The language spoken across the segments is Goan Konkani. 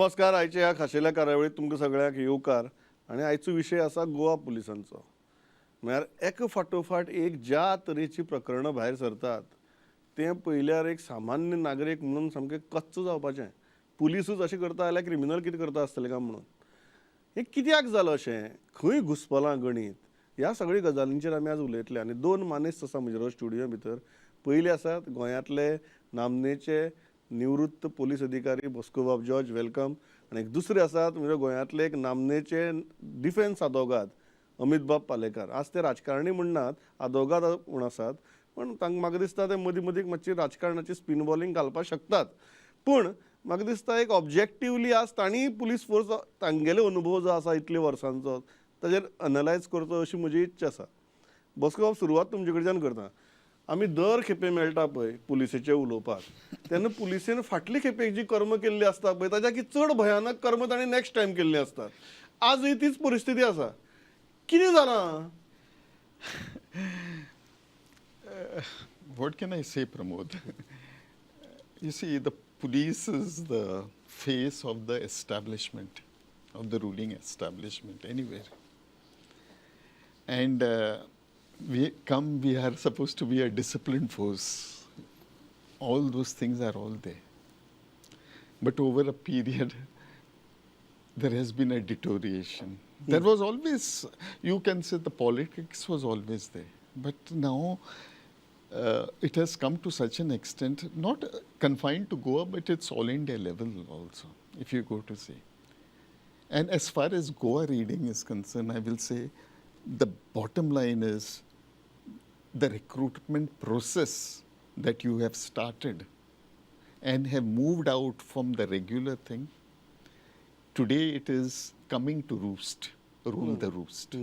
नमस्कार. आयच्या ह्या खाशेल्या कार्यावळीत तुमकां सगळ्यांक येवकार आनी आयचो विशय आसा गोवा पुलिसांचो. म्हळ्यार एका फाटोफाट एक ज्या तरेची प्रकरणां भायर सरतात तें पळयल्यार एक सामान्य नागरीक म्हणून सामकें कच्च जावपाचें. पुलिसूच अशें करता जाल्यार क्रिमिनल कितें करता आसतलें काय म्हणून. हें कित्याक जालां अशें, खंय घुसपलां गणीत, ह्या सगळ्या गजालींचेर आमी आज उलयतले. आनी दोन मानेस्त आसा म्हज्या स्टुडियो भितर. पयले आसात गोंयांतले नामनेचे निवृत्त पोलीस अधिकारी बॉस्कोबाब जॉर्ज, welcome. आनी एक दुसरे आसात म्हणजे गोंयांतले एक नामनेचे डिफेन्स आदोगाद अमितबाब पालेकार. आज ते राजकारणी म्हणनात, आदोगाद म्हूण आसात, पण तांकां म्हाका दिसता ते मदीं मदीं मातशी राजकारणाची स्पीन बॉलिंग घालपाक शकतात. पूण म्हाका दिसता एक ऑब्जेक्टिवली आज तांणी पुलीस फोर्स तांगेले अनुभव जो आसा इतले वर्सांचो ताजेर एनलायज करचो अशी म्हजी इच्छा आसा. बॉस्कोबाब, सुरवात तुमचे कडच्यान करता. आमी दर खेपे मेळटा पळय पुलिसेचे उलोवपाक तेन्ना पुलिसेन फाटले खेपेक जी कर्म केल्ली आसता पळय ताच्या चड भयानक कर्म ताणें नेक्स्ट टायम केल्ली आसतात. आजूय तीच परिस्थिती आसा. कितें जालां? What can I say, Pramod? You see, the police is the face of the establishment, of the ruling establishment anywhere. And we are supposed to be a disciplined force. All those things are all there. But over a period, there has been a deterioration. There was always, you can say the politics was always there. But now it has come to such an extent, not confined to Goa, but it's all India level also, if you go to see. And as far as Goa reading is concerned, I will say the bottom line is the recruitment process that you have started and have moved out from the regular thing. Today it is coming to roost, rule the roost.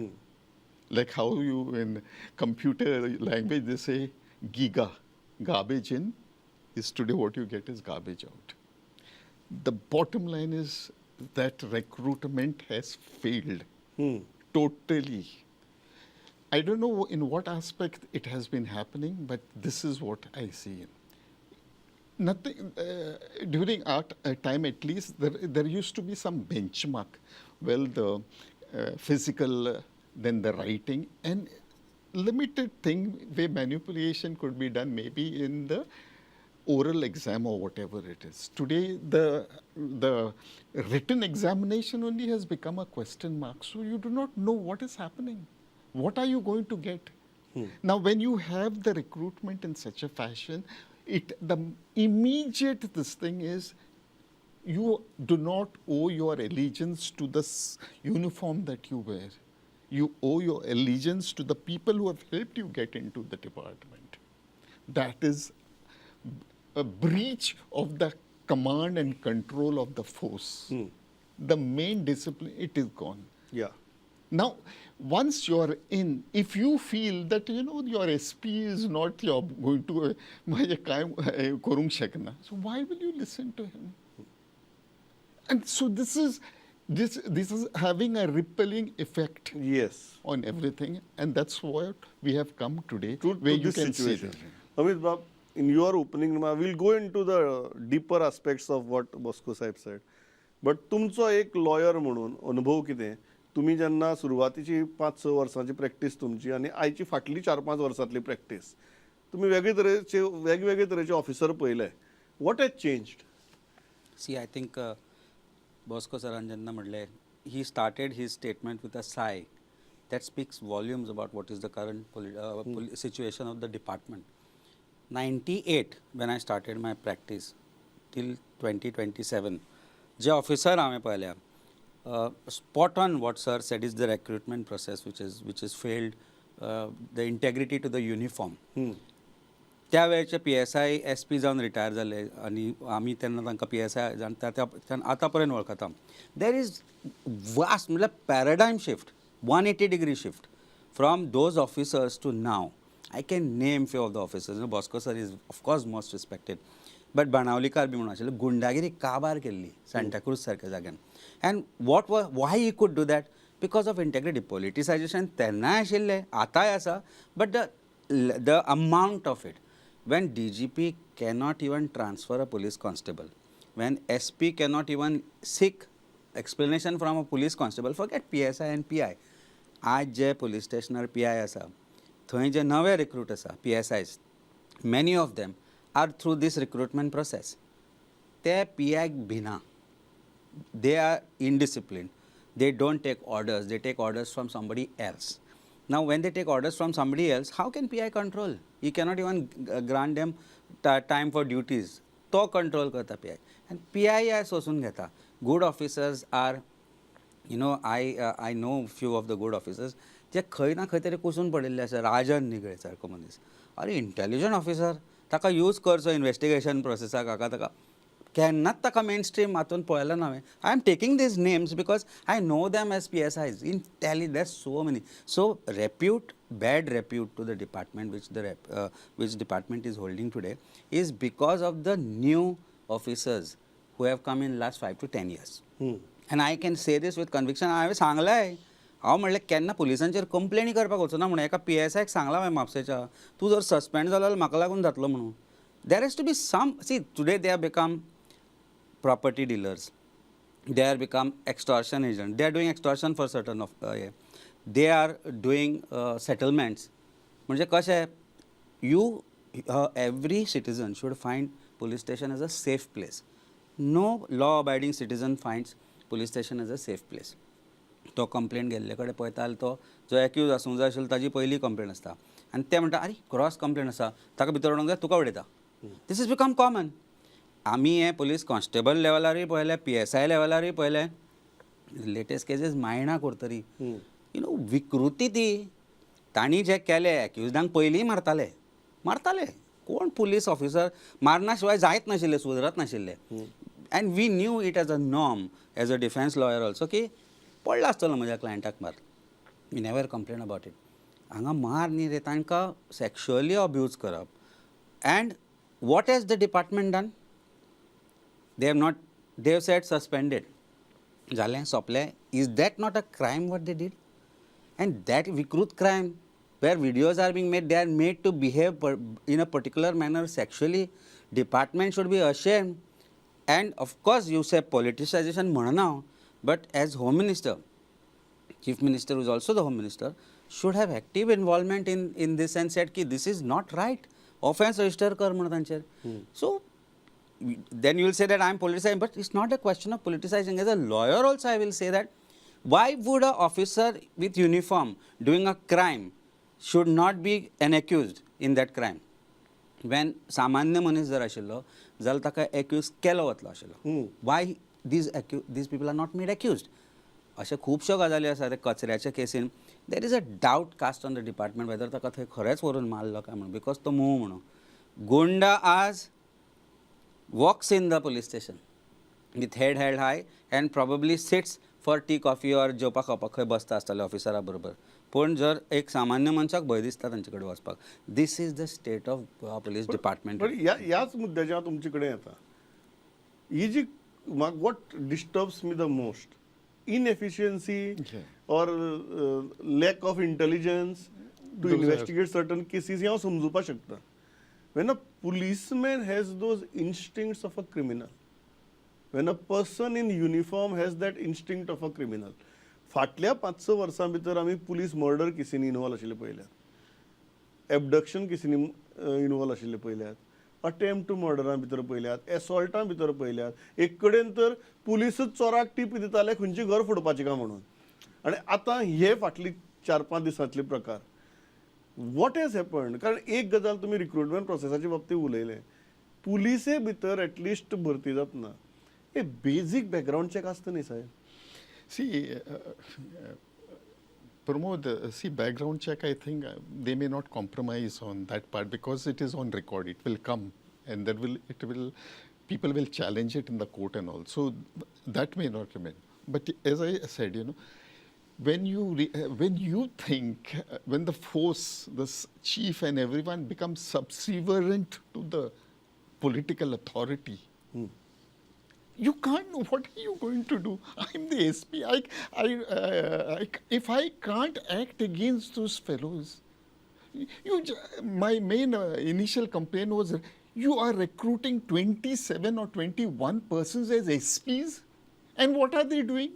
Like how you in computer language they say giga, garbage in is today what you get is garbage out. The bottom line is that recruitment has failed totally. I don't know in what aspect it has been happening, but this is what I see. Nothing, during our time at least, there used to be some benchmark. Well, the physical, then the writing, and limited thing where manipulation could be done maybe in the oral exam or whatever it is. Today, the written examination only has become a question mark. So you do not know what is happening. What are you going to get? Now, when you have the recruitment in such a fashion, the immediate this thing is you do not owe your allegiance to the uniform that you wear. You owe your allegiance to the people who have helped you get into the department. That is a breach of the command and control of the force. The main discipline, it is gone. Now, once you're in, if you feel that, your SP is not your going to, म्हणजे काय करूंक शकना, so why will you listen to him? And so this is having a rippling effect on everything, and that's what we have come today, where to you this can see situation. This. Amit Bab, in your opening remark, we'll go into the deeper aspects of what Bosco Sahib said. But तुमचो एक लॉयर म्हणून अनुभव कितें? तुमी जेन्ना सुरवातीची 5-6 वर्सांची प्रॅक्टीस तुमची आनी आयची फाटली 4-5 वर्सांतली प्रॅक्टीस, तुमी वेगळे तरेचे वेगवेगळे तरेचे ऑफिसर पळयले. What has changed? See, I think Bosco सरान जेन्ना म्हणलें, he started his statement with a sigh that speaks volumes about what is the current situation of the department. 98 when I started my practice till 2027 J officer हांवें पळयल्या, spot on what sir said is the recruitment process which is failed, the integrity to the uniform. त्या वेळचे पीएसआय एसपी जावन रिटायर जाले आनी आमी तेन्ना तांकां पीएसआय जावन आतां पर्यंत वळखता. There is vast म्हळ्यार paradigm shift, 180 degree shift from those officers to now. I can name few of the officers. Bosco sir is of course most respected, but Banavlikar बी म्हणून आशिल्ले, गुंडागिरी काबार केल्ली सांताक्रूज सारक्या जाग्यान. And what why he could do that? Because of integrity. Politicization तेन्नाय आशिल्लें, आतांय आसा, but the amount of it, when DGP cannot even transfer a police constable. When SP cannot even seek explanation from a police constable, forget PSI and PI. आज जे पुलीस स्टेशनार पीआय आसा, थंय जे नवे रिक्रूट आसा PSIs, many of them are through this recruitment process. ते पीआयक भिना, they are indisciplined. They don't take orders, they take orders from somebody else. Now, when they take orders from somebody else, how can PI control? He cannot even grant them time for duties. तो कंट्रोल करता PI. And PI सोसून घेता. Good officers are, I know few of the good officers जे खंय ना खंय तरी कुसून पडिल्ले आसा. राजन निगळे सारको मनीस, अरे इंटेलिजंट ऑफिसर, ताका यूज करचो इन्वेस्टिगेशन प्रोसेसाक. हाका ताका केन्नाच ताका मेन स्ट्रीम हातून पळयलें ना हांवें. I am taking these names because I know them as PSIs in tally. There so many. So repute, bad repute to the department which department is holding today is because of the new officers who have come in last 5 to 10 years. And I can say this with conviction. हांवें सांगलाय, हांव म्हणलें केन्ना पुलिसांचेर कंप्लेनी करपाक वचना म्हणून. एका पीएसआयक सांगलां हांवें म्हापशेच्या, तूं जर सस्पेंड जालो जाल्यार म्हाका लागून जातलो म्हणून. There has to be some, see, today they have become property dealers, they are become extortion agent, they are doing extortion for certain of hey, they are doing settlements. म्हणजे कशें, you every citizen should find police station as a safe place. No law abiding citizen finds police station as a safe place. तो कंप्लेंट गेल्ले कडेन पळयता जाल्यार तो जो एक्यूज आसूंक जाय आशिल्लो ताजी पयली कंप्लेंट आसता आनी ते म्हणटा, आरे, क्रॉस कंप्लेंट आसा, ताका भितर उडोवंक जाय, तुका उडयता. This is become common. आमी हे पुलीस कॉन्स्टेबल लेवलारूय पळयलें, पीएसआय लेवलारूय पळयलें. लेटेस्ट केसीस मायणा करतरी, you know, विकृती ती. तांणी जें केलें, एक्युजडांक पयलीं मारताले, मारताले. कोण पुलीस ऑफिसर मारना शिवाय जायत नाशिल्ले, सुदरत नाशिल्ले. And we knew it as a norm, as a defence lawyer also, की पडला आसतलो म्हज्या क्लायंटाक मार. We never complain about it. हांगा मार न्ही रे, तांकां सॅक्शुअली अब्यूज करप. And what has the department done? They have not, they have said suspended, जालें, सोंपलें. Is that not a crime, what they did? And that विकृत crime where videos are being made, they are made to behave in a particular manner sexually. Department should be ashamed. And of course, you say politicization म्हणना हांव, but as home minister, chief minister who is also the home minister should have active involvement in this and said की this is not right. Offense register कर म्हणून तांचेर. So then you will say that I am politicizing, but it's not a question of politicizing. As a lawyer also, I will say that why would a officer with uniform doing a crime should not be an accused in that crime? When सामान्य मनीस जर आशिल्लो जाल्यार ताका एक्यूज केलो वतलो आशिल्लो. Why these people are not made accused? अशे खुबश्यो गजाली आसा. ते कचऱ्याच्या casein there is a doubt cast on the department whether ताका थंय खरेंच व्हरून मारलो काय म्हणून, because तो मोव म्हणून गुंडा आज walks in the police station with head held high and probably sits for tea, coffee or जेवपाक खावपाक खंय बसता आसतले ऑफिसरा बरोबर. पूण जर एक सामान्य मनशाक भंय दिसता तांचे कडेन वचपाक. This is the state of Goa Police Department. पण ह्या ह्याच मुद्द्याचेर हांव तुमचे कडेन येता. ही जी, म्हाका what disturbs me the most, inefficiency or lack of intelligence to Those are- investigate certain cases, हें हांव समजुपाक शकता. When a policeman has those instincts of a criminal, when a person in uniform has that instinct of a criminal. फाटल्या पांच स वर्सां भितर आमी पुलीस मर्डर केसींनी इनवॉल्व आशिल्ले पळयल्यात, एबडक्शन केसींनी इनवॉल्व आशिल्ले पळयल्यात, अटेम्प्ट टू मर्डरां भितर पळयल्यात, एसॉल्टां भितर पळयल्यात. एक कडेन तर पुलिसूच चोराक टीप दिताले खंयची घर फोडपाची काय म्हणून. आनी आतां हे फाटली चार पांच दिसांतले प्रकार, what has happened? कारण एक गजाल तुमी रिक्रुटमेंट प्रोसेसाच्या बाबतींत उलयले, पुलिसे भितर एटलिस्ट भरती जातना हे बेजीक बॅकग्रावंड चॅक आसता न्ही साहेब? See, Pramod, see, background check, I think they may not compromise on that part because it is on record. It will come and there will, it will, people will challenge it in the court and all. So that may not remain. But as I said, when you think, when the force, the chief and everyone becomes subservient to the political authority, you can't know what are you going to do. I'm the SP. If I can't act against those fellows, my main initial complaint was You are recruiting 27 or 21 persons as SPs, and what are they doing?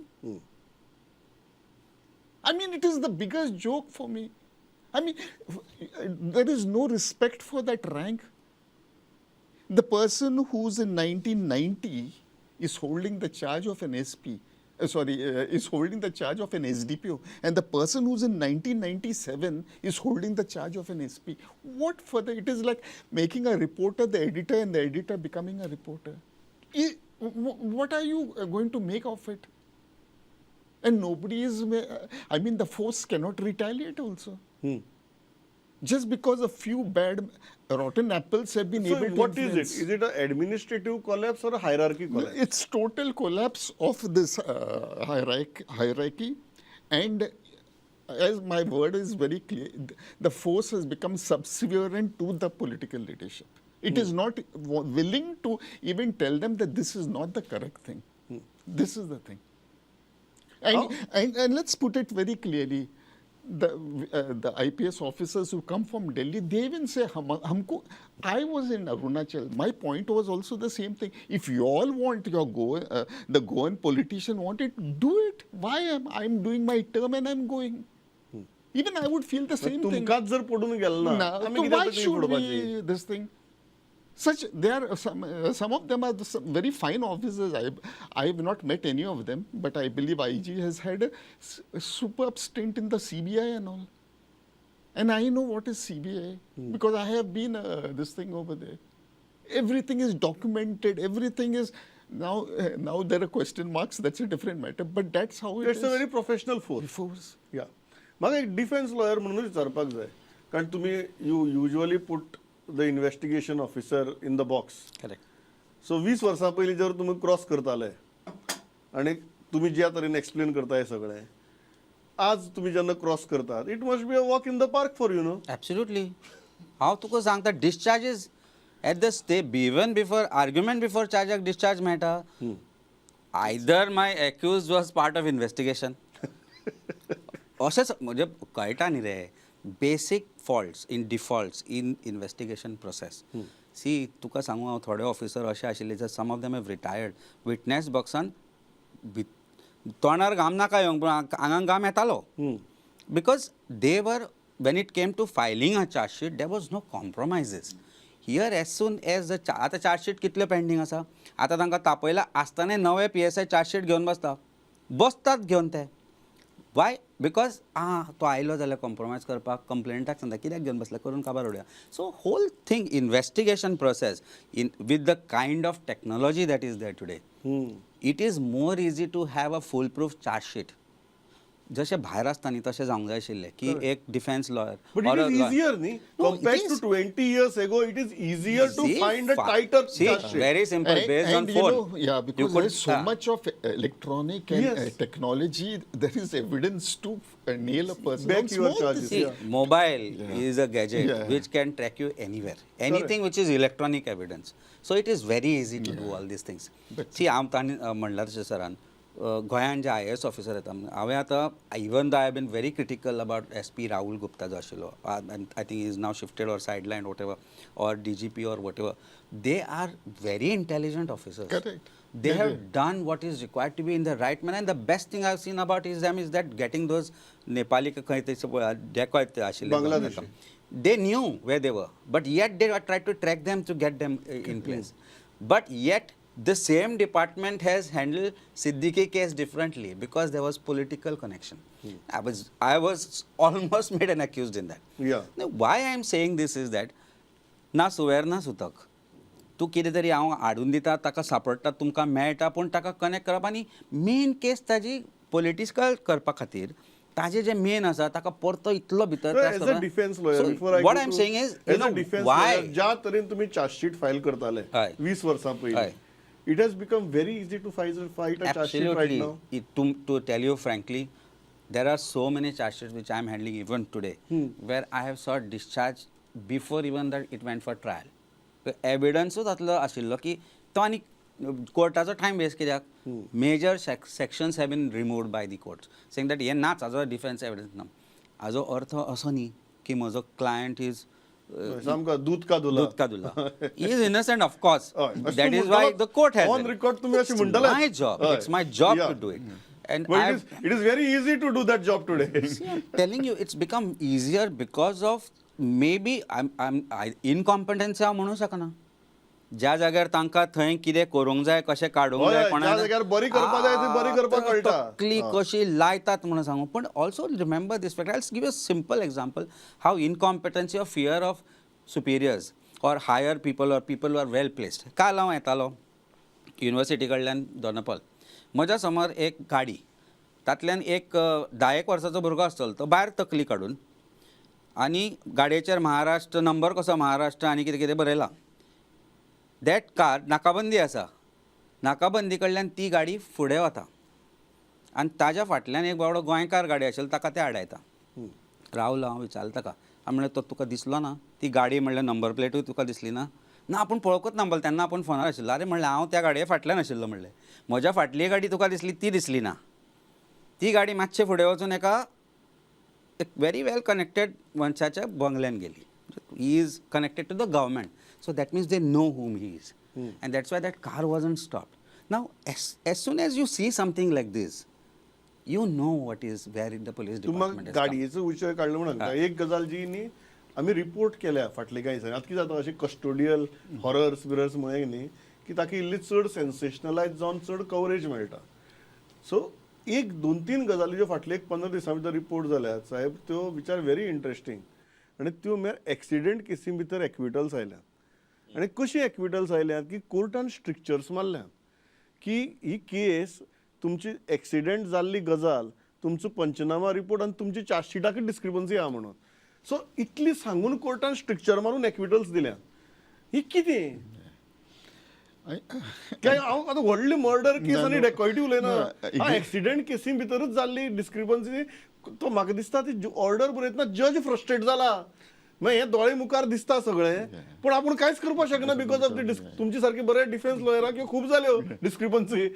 I mean, it is the biggest joke for me. I mean, there is no respect for that rank. The person who's in 1990 is holding the charge of an SP, is holding the charge of an SDPO, and the person who's in 1997 is holding the charge of an SP. What further? It is like making a reporter the editor and the editor becoming a reporter. What are you going to make of it? And nobody is, I mean, the force cannot retaliate also. Just because a few bad, rotten apples have been So able to what is it? influence. Is it an administrative collapse or a hierarchy collapse? It's total collapse of this hierarchy, and as my word is very clear, the force has become subservient to the political leadership. It is not willing to even tell them that this is not the correct thing. This is the thing. And let's put it very clearly, the IPS officers who come from Delhi, they even say, Humko, I was in Arunachal. My point was also the same thing. If you all want your Goa, the Goan politician want it, do it. Why am I doing my term and I'm going? Even I would feel the same thing. तुमकांच जर पडून गेल ना, So why should we this thing? Such there are some of them are some very fine officers. I have not met any of them, but I believe IG has had a superb stint in the CBI and all. And I know what is CBI because I have been this thing over there. Everything is documented. Everything is now. Now there are question marks. That's a different matter. But that's how it It's is. a very professional force. Force. Yeah. म्हाका एक डिफेन्स लॉयर म्हणून विचारपाक जाय, कारण तुमी you usually put the investigation officer in the box. Correct. So 20 वर्सां पयलीं जर तुमी क्रॉस करताले आनी तुमी ज्या तरेन एक्सप्लेन करता हें सगळें, आज तुमी जेन्ना क्रॉस करतात, it must be a walk in the park for you, no? Absolutely. हांव तुका सांगता, discharges at the step, even before argument, before चार्जाक discharge मेळटा. Either my accused was part of investigation, अशेंच म्हणजे कळटा न्ही रे, basic faults in defaults in investigation process. See, तुका सांगू हांव, थोडे ऑफिसर अशे आशिल्ले जे some of them have retired, witness बॉक्सान तोंडार घाम नाका येवंक, पूण आंगाक घाम येतालो, because they were, when it came to filing a chargesheet, there was no compromises. Here as soon as the आतां चार्जशीट कितल्यो पेंडींग आसा, आतां तांकां तापयला आसतना नवे पीएसआय चार्जशीट घेवन बसता, बसतात घेवन ते. वाय? Because आं तो आयलो जाल्यार कॉम्प्रोमायज करपाक कंप्लेंटाक सांगता कित्याक घेवन बसला, करून काबार उडया. So whole thing investigation process in with the kind of technology that is there today, it is more easy to have a full proof chargesheet. जशें भायर आसता न्ही तशें जावंक जाय आशिल्लें की एक defence lawyer. But it is easier न्ही, compared to 20 years ago, it is easier to find a tighter charge sheet. Very simple, based on phone. Yeah, because there is so much of electronic and technology, there is evidence to nail a person. Back your charges. See, mobile is a gadget which can track you anywhere. Anything which is electronic evidence. So it is very easy to do all these things. See, हांव तांणी म्हणलां तशें सरान, गोंयान जे आयएएस ऑफिसर येता, हांवें आतां even though I have been very critical about SP Rahul Gupta जो आशिल्लो, I think is now shifted or sideline whatever, or DGP or whatever, they are very intelligent officers. Correct. They have done what is required to be in the right manner, and the best thing I have seen about is them is that getting those Nepali खंय ते डेकॉयत आशिल्ले, Bangladeshi, they knew where they were, but yet they tried to track them to get them in place. But yet the same department has handled Siddiqui case differently because there was political connection. I was almost made an accused in that. Yeah. Now, why I am saying this is that ना सुवेर ना सुतक, तूं कितें तरी हांव हाडून दिता, ताका सांपडटा, तुमकां मेळटा, पूण ताका कनेक्ट करप आनी मेन केस ताजी पॉलिटिकल करपा खातीर ताजे जे मेन आसा ताका परतो इतलो भितर. As a defence lawyer, what I am saying is, you know why ज्या तरेन तुमी चार्जशीट फायल करताले 20 वर्सां पयलीं, it has become very easy to fight a charge sheet right now. To tell you frankly, there are so many charge sheets which I am handling even today, where I have sought discharge before even that it went for trial. एविडन्सूच जातलो आशिल्लो की तो आनी कोर्टाचो टायम वेस्ट कित्याक. Major sections have been removed by the courts, saying that हें नाच, हाजो डिफेन्स एविडन्स ना. हाजो अर्थ असो न्ही की म्हजो क्लायंट is सामको दूध का धुला. दूध का धुला. He is innocent, of course. हय. That is why the court has on record तुम्ही अशी म्हणटले. My job, it's my job to do it. And But it is very easy to do that job today. See, I'm telling you, it's become easier because of maybe I'm incompetence हांव म्हणूंक शकना. ज्या जाग्यार तांकां थंय कितें करूंक जाय, कशें काडूंक हय, जाय, हय, ज्या जाग्यार बरी करपा जाय ती बरी करपाक कळटा. तकली कशी लायतात म्हणून सांगू. पण also remember this fact. I give a simple example how incompetency of fear of superiors or higher people or people are well placed. काल हांव येतालो युनिवर्सिटी कडल्यान दोनापावल, म्हज्या समोर एक गाडी, तातल्यान एक 10 वर्साचो भुरगो आसतलो, तो भायर तकली काडून आनी गाडयेचेर महाराष्ट्र नंबर कसो महाराष्ट्र आनी कितें कितें बरयलां. That car नाकाबंदी आसा, नाकाबंदी कडल्यान ती गाडी फुडें वता आनी ताज्या फाटल्यान एक बाबडो गोंयकार गाडी आशिल्लो, ताका ते आडायता. रावलो हांव, विचारलो ताका, हांव म्हणलें तो तुका दिसलो ना ती गाडी, म्हणल्यार नंबर प्लेटूय तुका दिसली ना? ना, आपूण पळोवंकच ना म्हणलें, तेन्ना आपूण फोनार आशिल्लो. आरे म्हणलें हांव त्या गाडये फाटल्यान आशिल्लो, म्हणलें म्हज्या फाटली गाडी तुका दिसली ती दिसली ना. ती गाडी मातशें फुडें वचून एका एक व्हेरी वेल कनेक्टेड मनशाच्या बंगल्यान गेली. He is connected to the government, so that means they know whom he is, and that's why that car wasn't stopped. Now as soon as you see something like this, you know what is where in the police तूं म्हाका department. गाडयेचो विशय काडलो म्हणून सांगता, एक गजाल जी न्ही आमी रिपोर्ट केल्या फाटले कांय दिसांनी. आतां कितें जाता, अशें कस्टोडियल हॉरर्स बिरर्स म्हळें न्ही की ताका इल्ली चड सेन्सेशनलायज जावन चड कवरेज मेळटा. सो एक दोन तीन गजाली ज्यो फाटले एक 15 दिसां भितर रिपोर्ट जाल्यात साहेब, त्यो which are very interesting. आनी त्यो म्हळ्यार एक्सिडेंट केसी भितर एक्विटल्स आयल्यात. आनी कशी एक्विटल्स आयल्यात की कोर्टान स्ट्रिक्चर्स मारल्यात की ही केस तुमची एक्सिडेंट जाल्ली गजाल, तुमचो पंचनामा रिपोर्ट आनी तुमची चार्जशीटाक डिस्क्रिपन्सी आहा म्हणून. सो इतली सांगून कोर्टान स्ट्रिक्चर मारून एक्विटल्स दिल्या. ही कितें? काय हांव आतां व्हडली मर्डर केस आनी डेकॉयटी उलयना, एक्सिडेंट केसी भितरूच जाल्ली डिस्क्रिपन्सी. तो म्हाका दिसता ती ऑर्डर बरयतना जज फ्रस्ट्रेट जाला, मागीर हे दोळे मुखार दिसता सगळें, पूण आपूण कांयच करपाक शकना because of the तुमची सारकी बरे डिफेन्स लॉयरां किंवा खूब जाल्यो discrepancy.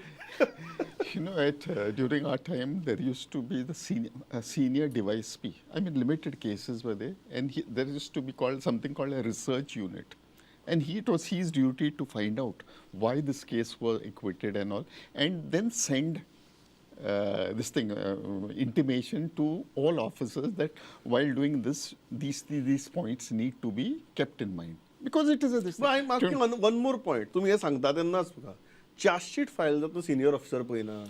You know, at during our time, there used to be the senior DYSP. I mean, limited cases were there, and there used to be called something called a research unit. And it was his duty to find out why this case was acquitted and all, and then send this thing, intimation to all officers that while doing this, these points need to be kept in mind. Because it is a this But thing. I'm asking one more point. तुम्ही हे सांगता तेन्नाच तुका चार्जशीट फायल जाता सिनियर ऑफिसर पळयना,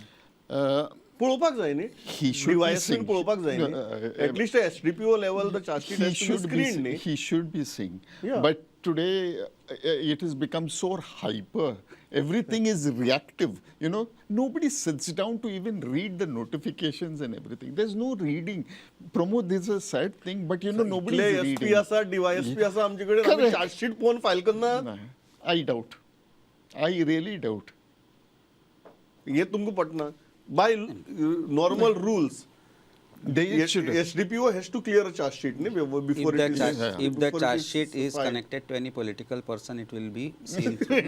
पळोवपाक जाय न्ही, He should be DYSP seeing. पळोवपाक जाय No, न्ही. At least SDPO level the chargesheet he has to be should be screened न्ही. He should be seeing. Yeah. But today it has become so hyper. Everything is reactive. You know, nobody sits down to even read the notifications and everything. There's no reading. Pramod, this is a sad thing, but you know, nobody इतले is SP reading. आसा, डीवायएसपी आसा आमचे कडेन, आमी Correct. Chargesheet पळोवन फायल करना. No, I doubt. I really doubt. हे तुमकां पटना. By normal rules They should. SDPO has to clear a charge sheet न्ही before If the it is charge, if the charge sheet is connected to any political person, it will be seen through.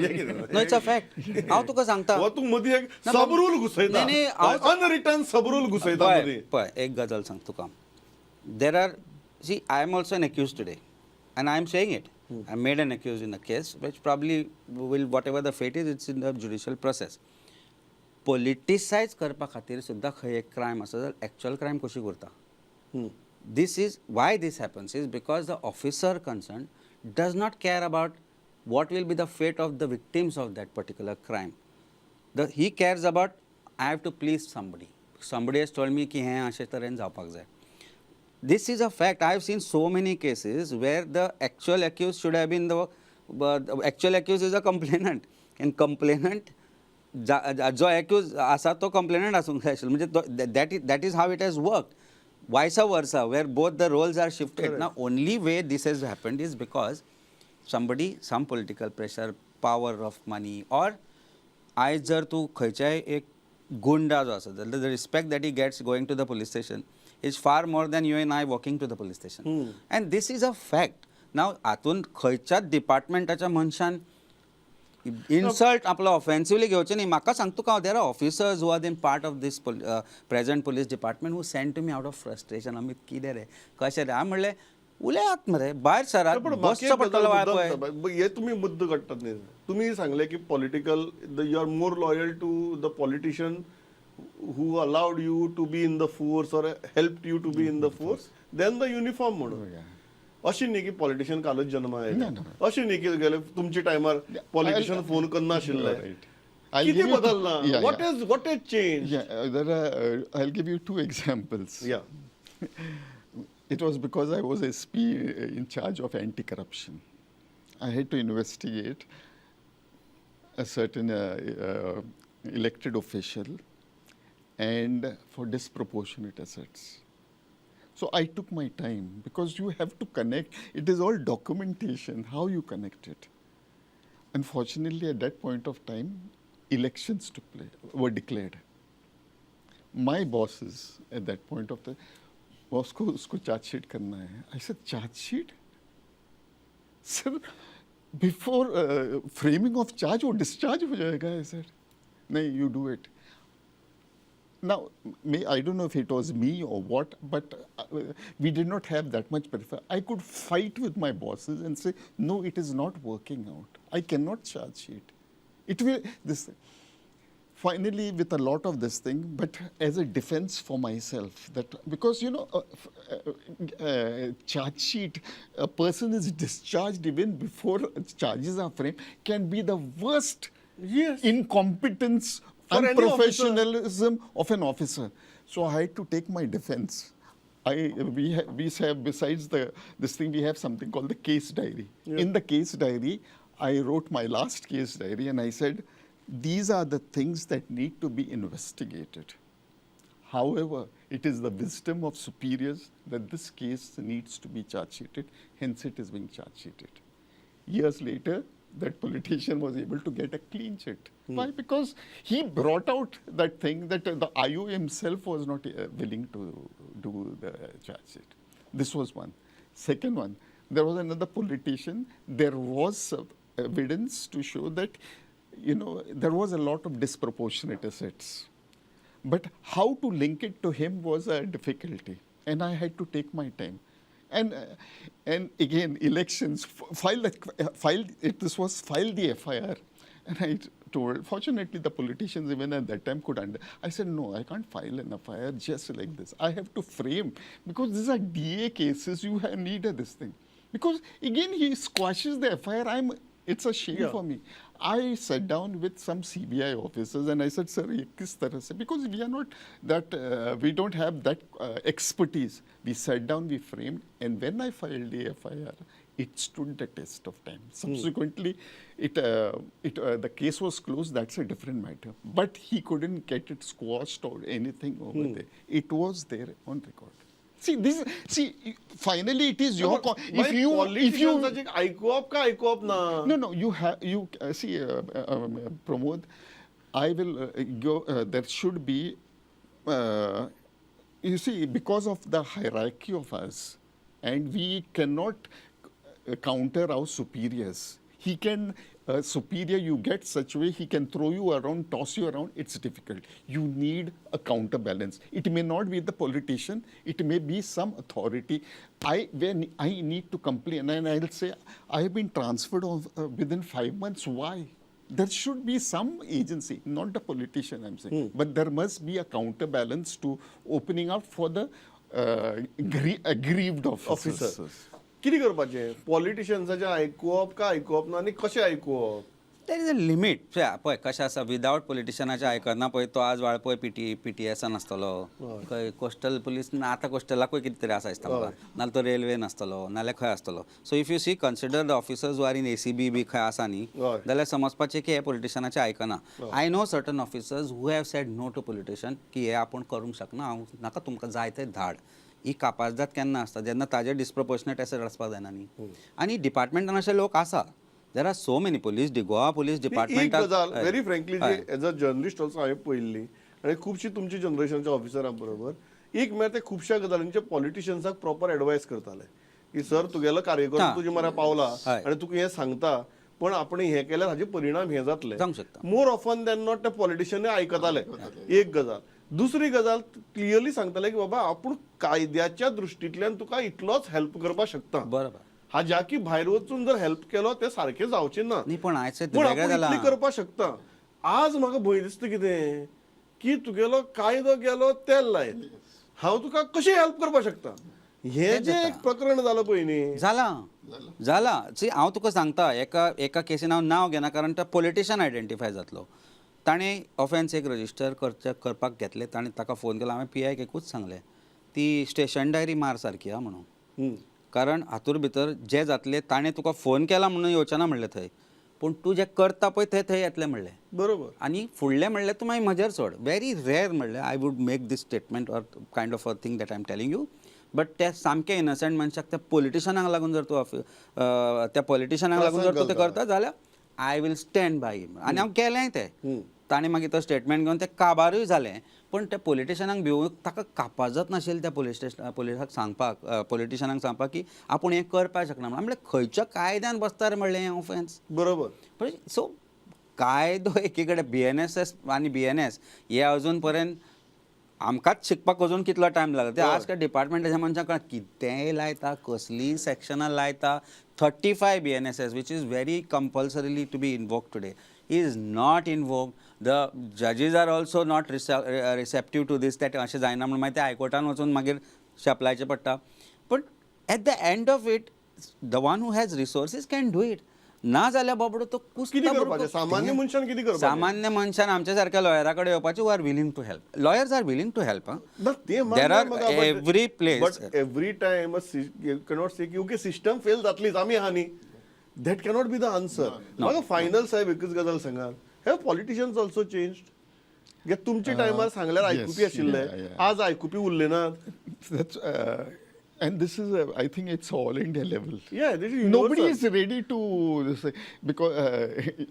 No, it's a fact. हांव तुका सांगता, हो तूं मदीं एक ना, सब रूल घुसयता, नाही, नाही, हांव- अनरिटन सब रूल घुसयता पळय मदीं. पळय एक गजाल सांग तुका. There are, see, I am also an accused today and I am saying it. I made an accused in a case which probably will, whatever the fate is, it's in the judicial process. Politicise करपा खातीर सुद्दां खंय एक क्रायम आसा जाल्यार एक्चुअल क्रायम कशी करता. This is why this happens is because the officer concerned does not care about what will be the fate of the victims of that particular crime. He cares about I have to please somebody. Somebody has told me की हें अशे तरेन जावपाक जाय. This is a fact. I have seen so many cases where the actual accused should have been the actual accused is a complainant, and complainant जो accused आसा तो complainant आसूंक जाय आशिल्लो. म्हणजे that is how it has worked. Vice versa, where both the roles are shifted. Now, only way this has happened is because somebody, some political pressure, power of money, or आयज जर तूं खंयच्याय एक गुंडा जो आसा जाल्यार the respect that he gets going to the police station is far more than you and I walking to the police station. And this is a fact. Now हातून खंयच्याच डिपार्टमेंटाच्या मनशान इन्सल्ट आपलो ऑफेन्सिवली घेवचें न्ही. म्हाका सांग तुका, there are officers who are then part of this present police department who send to me out of frustration, Amit कितें रे कशें रे. हांवें म्हणलें उलयात मरे भायर सरात, पण बाकी बसचो एक पडटलो गजाल वाळपय. मुद्दाम हे तुमी मुद्दो काडटात न्ही. तुमी सांगले की political, you are more loyal to the politician who allowed you to be in the force or help you to be in the force than the uniform म्हणून. अशी न्ही की पॉलिटिशियन कालच जन्मा आयले, अशी न्ही की गेले तुमच्या टायमार पॉलिटिशियन फोन करनाशिल्ले. I'll कितें give you बदलना? Yeah, what yeah. Is what is change? Yeah, there are, I'll give you two examples. Yeah. It was because I was SP in charge of anti-corruption. I had to investigate a certain elected official and for disproportionate assets. So I took my time because you have to connect. It is all documentation, how you connect it. Unfortunately, at that point of time, elections took place, were declared. My bosses at that point of time, boss को उसको चार्ज शीट करना है. I said, charge sheet? Sir, before framing of charge वो discharge हो जाएगा. I said, नहीं, you do it. Now, I don't know if it was me or what, but we did not have that much prefer. I could fight with my bosses and say, no, it is not working out. I cannot charge sheet. It will, this. Finally, with a lot of this thing, but as a defense for myself, that because, you know, charge sheet, a person is discharged even before charges are framed, can be the worst incompetence For and any officer. professionalism of an officer. So I had to take my defense. We have, besides the this thing, we have something called the case diary. In the case diary, I wrote my last case diary and I said, these are the things that need to be investigated. However, it is the wisdom of superiors that this case needs to be charge sheeted, hence it is being charge sheeted. Years later, that politician was able to get a clean chit. Why? Because he brought out that thing that the IO himself was not willing to do the charge sheet. This was one. Second one, there was another politician. There was evidence to show that, you know, there was a lot of disproportionate assets. But how to link it to him was a difficulty. And I had to take my time. And again, elections, file, the, file it, this was file the FIR. And I told, fortunately, the politicians even at that time could under. I said, no, I can't file an FIR just like this. I have to frame, because these are DA cases, you need this thing. Because again, he squashes the FIR. It's a shame for me. I sat down with some CBI officers and I said, sir, ye kis tarah se? Because we are not that, we don't have that expertise. We sat down, we framed, and when I filed the FIR, it stood the test of time. Subsequently, the case was closed, that's a different matter. But he couldn't get it squashed or anything over there. It was there on record. See, this, see, finally it is your, if you, if you, politicians आयकुवप काय आयकुवप ना? No, no, you have, you see, Pramod, I will go, there should be, you see, because of the hierarchy of us, and we cannot counter our superiors. He can, superior you get such way, he can throw you around, toss you around, it's difficult. You need a counterbalance. It may not be the politician, it may be some authority. When I need to complain, and I'll say, I have been transferred of, within 5 months, why? There should be some agency, not the politician, I'm saying, but there must be a counterbalance to opening up for the aggrieved officers. Officer. कितें करपाचें? पॉलिटिशियन्साचें आयकुवप काय आयकुवप ना आनी कशें आयकुवप? There is a limit. पळय कशें आसा, विदावट पॉलिटिशनाचें आयकना पळय तो आज वाळपय पी टी एसान आसतलो, खंय कोस्टल पुलीस ना, आतां कोस्टलाकूय कितें तरी आसा दिसता म्हाका, नाल्यार तो रेल्वेन आसतलो, नाल्यार खंय आसतलो. So if you see, consider the officers are in ACB बी खंय आसा न्ही, जाल्यार समजपाचें की हे पॉलिटिशनाचें आयकना. I know certain officers who have said no to politician की हे आपूण करूंक शकना, हांव नाका, तुमकां जाय ते धाड. ही कापाजदाद केन्ना आसता? जेन्ना ताजे डिसप्रपोर्शनेट एसेट आसपाक जायना न्ही. आनी डिपार्टमेंटान अशे लोक आसा. There are so many police, Goa police एक डिपार्टमेंटाक गजाल very frankly as a journalist also हांवें पळयल्ली आनी खुबशी तुमची जनरेशनच्या ऑफिसरां बरोबर एक म्हळ्यार ते खुबश्या गजालींचे पॉलिटिशियन्साक प्रॉपर एडवायस करताले की सर, तुगेलो कार्यकर्तो तुजे मऱ्या पावला आनी तुका हें सांगता, पण आपण हें केल्यार हाजे परिणाम हे जातले. जावंक शकता. मोर ऑफन दॅन not ते पॉलिटिशियन आयकताले. एक गजाल. दुसरी गजाल क्लियरली सांगताले की बाबा आपूण कायद्याच्या दृश्टींतल्यान तुका इतलोच हेल्प करपाक शकता. बरोबर. हाज्या की भायर वचून जर हेल्प केलो ते सारकें जावचें ना. न्ही, पण आयचे पूण वेगळें आपूण जालां. इतली करपाक शकता. आज म्हाका भंय दिसता कितें की तुगेलो कायदो गेलो तेल लायत, हांव तुका कशें हेल्प करपाक शकता, हें जें एक प्रकरण जालां पळय न्ही. जाला जाला. सी, हांव तुका सांगता, एका एका केसीन हांव नांव घेना कारण तो पॉलिटिशन आयडेंटिफाय जातलो. ताणें ऑफेन्स एक रजिस्टर करचे करपाक घेतलें, ताणें ताका फोन केलो. हांवें पी आयक एकूच सांगलें, ती स्टेशन डायरी मार सारकी आहा म्हणून, कारण हातूर भितर जे जातले ताणें तुका फोन केला म्हणून येवचें ना म्हणलें थंय, पूण तूं जें करता पळय थंय थंय येतलें म्हणलें. बरोबर. आनी फुडलें म्हणलें तूं मागीर म्हजेर सोड. व्हेरी रेर म्हणलें I would make this statement or kind of a thing that I am telling you, but त्या सामकें इनोसंट मनशाक त्या पॉलिटिशनाक लागून जर तूं त्या पॉलिटिशनाक लागून जर तूं तें करता जाल्यार I will stand by him. आनी हांव केलेंय तें. ताणें मागीर तो स्टेटमेंट घेवन तें काबारूय जालें, पूण त्या पॉलिटिशनाक भिवून ताका कापाजत नाशिल्लें त्या पोलीस स्टेशन पोलिसाक सांगपाक, पॉलिटिशनाक सांगपाक की आपूण हें करपाक शकना म्हणून. म्हणल्यार खंयच्या कायद्यान बसता रे म्हणलें हें ऑफेन्स. बरोबर. सो कायदो एकी कडेन BNSS आनी BNS हे अजून पर्यंत आमकांच शिकपाक अजून कितलो टायम लागला. ते आज काल डिपार्टमेंटाच्या मनशां कितेंय लायता, कसलीय सॅक्शनां लायता. 35 BNSS which is very compulsorily to be invoked today is not invoked. The judges are also not receptive to this, that अशें जायना म्हणून मागीर ते हायकोर्टान वचून मागीर शेपलायचें पडटा. पण at the end of it the one who has resources can do it. ना जाल्यार बाबडो तो कुस्ता कितें करपाचें? सामान्य मनशान कितें करपाचें? सामान्य मनशान आमच्या सारक्या लॉयरा कडेन येवपाचें, who are willing to help. Lawyers are willing to help. ना, ते there are every place. But every time you cannot से की ओके सिस्टम फेल जातलीच आमी आहा न्ही, that cannot be the answer. म्हाका फायनल साहेब एकच गजाल सांगात, have politicians also changed? तुमच्या टायमार सांगल्यार आयकुपी आशिल्ले, आज आयकुपी उरले नात. That's, and this is, I think it's all India level. Yeah, this is Nobody universal. is ready to say, because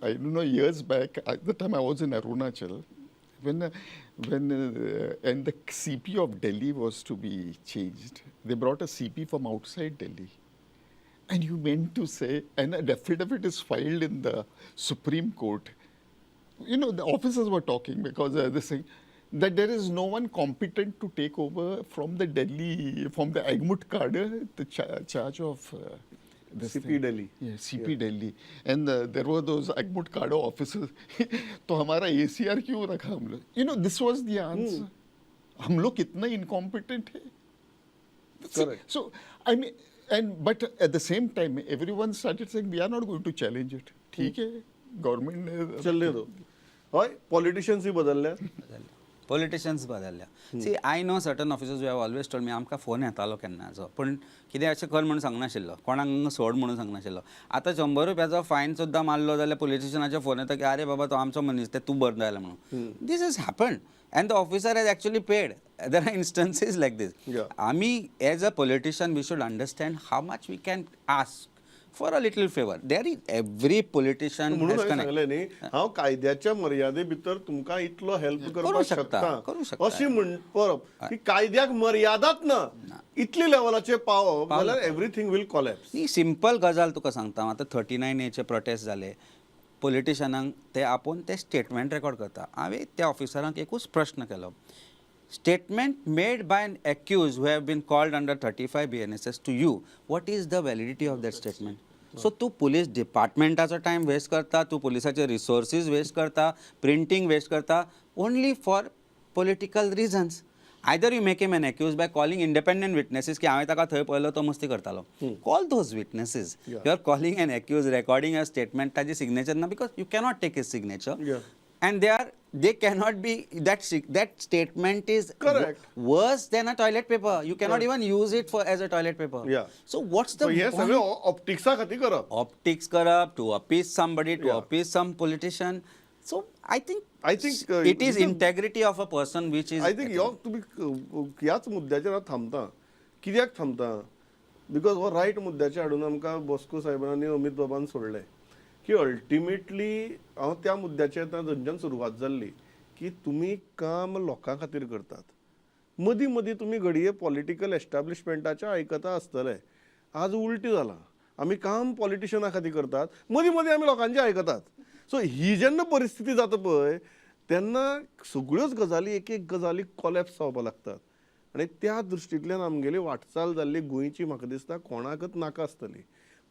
I don't know, years back, at the time I was in Arunachal, when and the CP of Delhi was to be changed, they brought a CP from outside Delhi. And you meant to say, and an affidavit is filed in the Supreme Court. You know, the officers were talking because this thing, that there is no one competent to take over from the Delhi, from the Agmut cadre, the charge of this CP thing. Delhi. Yeah, CP Delhi. And there were those Agmut cadre officers. तो हमारा ACR क्यों रखा हम लोग? You know, this was the answer. हम लोग कितना incompetent Hai. Correct. So, I mean, and but at the same time, everyone started saying, we are not going to challenge it. ठीक है, government ने चलने दो. हय, पॉलिटिशियन्सूय बदलल्या. पॉलिटिशियन्स बदलल्या. See, I know certain officers have always told me, आमकां फोन येतालो केन्नाचो, पूण कितें अशें कर म्हणून सांगनाशिल्लो, कोणाक सोड म्हणून सांगनाशिल्लो. आतां 100 रुपयाचो फायन सुद्दां मारलो जाल्यार पॉलिटिशनाचो फोन येता की अरे बाबा तो आमचो मनीस, ते तूं बरें जालें म्हणून. This is happen and the officer has actually paid. There are instances like this. आमी as a politician we should understand how much we can ask for a little favour. There is every politician म्हणून हांवें सांगलें न्ही, हांव कायद्याच्या मर्यादे भितर तुमकां इतलो हेल्प करपाक शकता, अशें म्हणप की कायद्याक मर्यादाच ना, इतले लेवलाचेर पावप जाल्यार एवरीथींग will collapse. न्ही, सिंपल गजाल तुका सांगता. आतां 39 Aचे प्रोटेस्ट जाले, पॉलिटिशनांक ते आपोवन ते स्टेटमेंट रेकॉर्ड करता. हांवें त्या ऑफिसरांक एकूच प्रश्न केलो, statement made by an accused who have been called under 35 BNSS to you, what is the validity of that statement? So तूं पुलीस डिपार्टमेंटाचो टायम वेस्ट करता, तूं पुलिसाचे रिसोर्सीस वेस्ट करता, प्रिंटींग वेस्ट करता, only for political reasons. Either you make him an accused by calling independent witnesses की हांवें ताका थंय पळयलो तो मस्ती करतालो, call those witnesses. You are calling an accused, recording a statement, ताजी सिग्नेचर ना, because you cannot take his signature. And they cannot be, that statement is correct, worse than a toilet paper. You cannot even use it for as a toilet paper. So what's the हे सगळें ऑप्टिक्सा खातीर करप, ऑप्टिक्स करप, to appease somebody, to appease some politician. So I think it is integrity of a person which is. I think यो तुमी ह्याच मुद्द्याचेर हांव थांबता. कित्याक थांबता? Because हो रायट मुद्द्याचेर हाडून आमकां बॉस्को साहेबान आनी अमीत बाबान सोडलें की अल्टिमेटली हांव त्या मुद्द्याचेर आतां थंयच्यान सुरवात जाल्ली की तुमी काम लोकां खातीर करतात, मदीं मदीं तुमी घडये पॉलिटिकल एस्टाब्लिशमेंटाचें आयकता आसतले. आज उल्टी जालां, आमी काम पॉलिटिशना खातीर करतात, मदीं मदीं आमी लोकांचें आयकतात. सो ही जेन्ना परिस्थिती जाता पळय, तेन्ना सगळ्योच गजाली, एक एक गजाली कॉलॅप्स जावपाक लागतात आनी त्या दृश्टींतल्यान आमगेली वाटचाल जाल्ली गोंयची म्हाका दिसता कोणाकच नाका आसतली.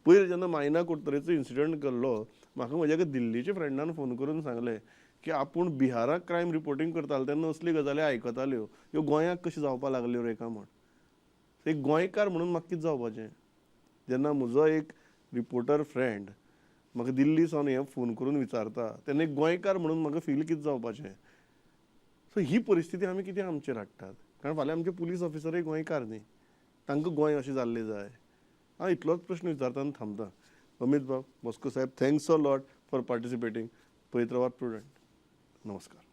पयर जेन्ना मायना कुडतरेचो इन्सिडंट घडलो, म्हाका म्हज्या एका दिल्लीच्या फ्रेंडान फोन करून सांगलें की आपूण बिहाराक क्रायम रिपोर्टींग करतालो तेन्ना असली गजाली आयकताल्यो, ह्यो गोंयाक कश्यो जावपाक लागल्यो रे काय म्हण. एक गोंयकार म्हणून म्हाका कितें जावपाचें जेन्ना म्हजो एक रिपोर्टर फ्रेंड म्हाका दिल्ली सावन हें फोन करून विचारता तेन्ना एक गोंयकार म्हणून म्हाका फील कितें जावपाचें. सो ही परिस्थिती आमी कितें आमचेर हाडटात, कारण फाल्यां आमचे पुलीस ऑफिसरय गोंयकार न्ही, तांकां गोंय अशें जाल्लें जाय. हांव इतलोच प्रश्न विचारता आनी थांबता. अमीत बाब, बॉस्को साहेब, thanks a lot for participating. पळयत रावात प्रुडंट. नमस्कार.